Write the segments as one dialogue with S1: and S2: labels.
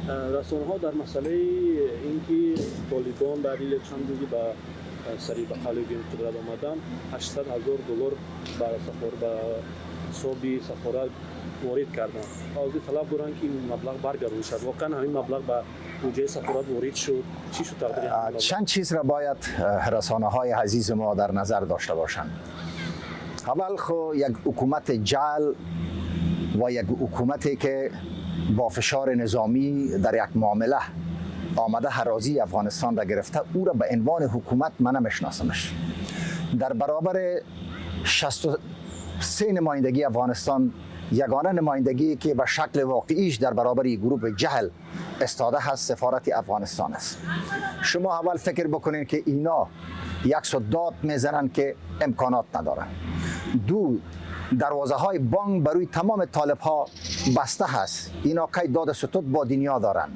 S1: رسانه‌ها در مسئله اینکه طالبان بعد یک چند روزی به سری به قلب قدرت آمدن 800,000 دلار به حساب سفارت وارد کردن. حاضر طلب دارن که این مبلغ برگردانده شد. واقعا همین مبلغ به بودجه سفارت وارد شد؟ چی شد تقدیر همین مبلغ؟
S2: چند چیز را باید رسانه های عزیز ما در نظر داشته باشند. اول خو یک حکومت جعل و یک حکومتی که با فشار نظامی در یک معامله آمده اراضی افغانستان را گرفته، او را به عنوان حکومت من نمیشناسمش. در برابر 63 نمایندگی افغانستان، یگانه نمایندگی که به شکل واقعیش در برابر گروه جهل استاده هست، سفارت افغانستان است. شما اول فکر بکنین که اینا یک سو داد میزنن که امکانات ندارن، دو، دروازه های بانک بروی تمام طالب ها بسته هست، اینا کی داد ستد با دنیا دارن.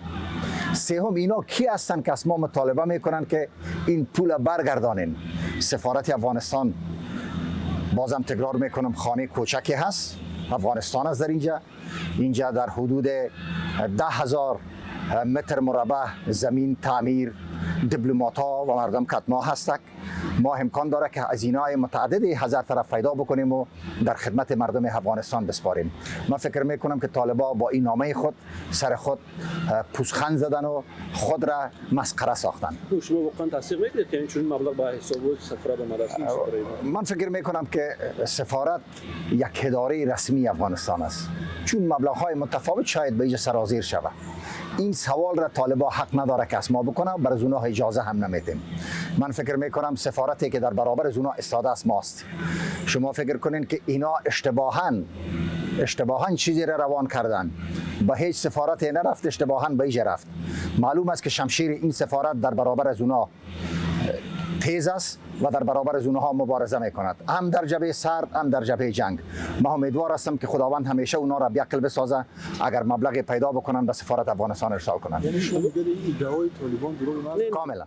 S2: سوم، اینا کی هستن که از ما مطالبه میکنن که این پول برگردانین؟ سفارت افغانستان، بازم تکرار میکنم، خانه کوچکی هست، افغانستان است. در اینجا در حدود 10,000 متر مربع زمین، تعمیر، دیپلمات ها و مردم کت ما هستک. ما امکان داره که هزینه های متعددی هزار طرف پیدا بکنیم و در خدمت مردم افغانستان بسپاریم. من فکر میکنم که طالبا با این نامه خود سر خود پوزخند زدن و خود را مسخره ساختن.
S1: شما واقعا تصدیق میکنید که این چنین مبلغ به حساب سفارت آمده است؟
S2: من فکر میکنم که سفارت یک اداره رسمی افغانستان است. چون مبلغ های متفاوت شاید به اینجا سرازیر شود، این سوال را طالبا حق نداره که از ما بکنه، بر از اونها اجازه هم نمیتیم. من فکر میکنم سفارتی که در برابر از اونها استاده است ماست. شما فکر کنین که اینا اشتباها چیزی را روان کردن، به هیچ سفارت نرفت، اشتباها به اینجا رفت. معلوم است که شمشیر این سفارت در برابر از اونها تیز است و در برابر از اونها مبارزه میکند، هم در جبهه سرد هم در جبهه جنگ. ما امیدوار هستم که خداوند همیشه اونا را بیعقل بسازه، اگر مبلغ پیدا بکنن به سفارت افغانستان ارسال کنند.
S3: یعنی شما میگید این ادعای طالبان دروغ؟
S2: کاملا.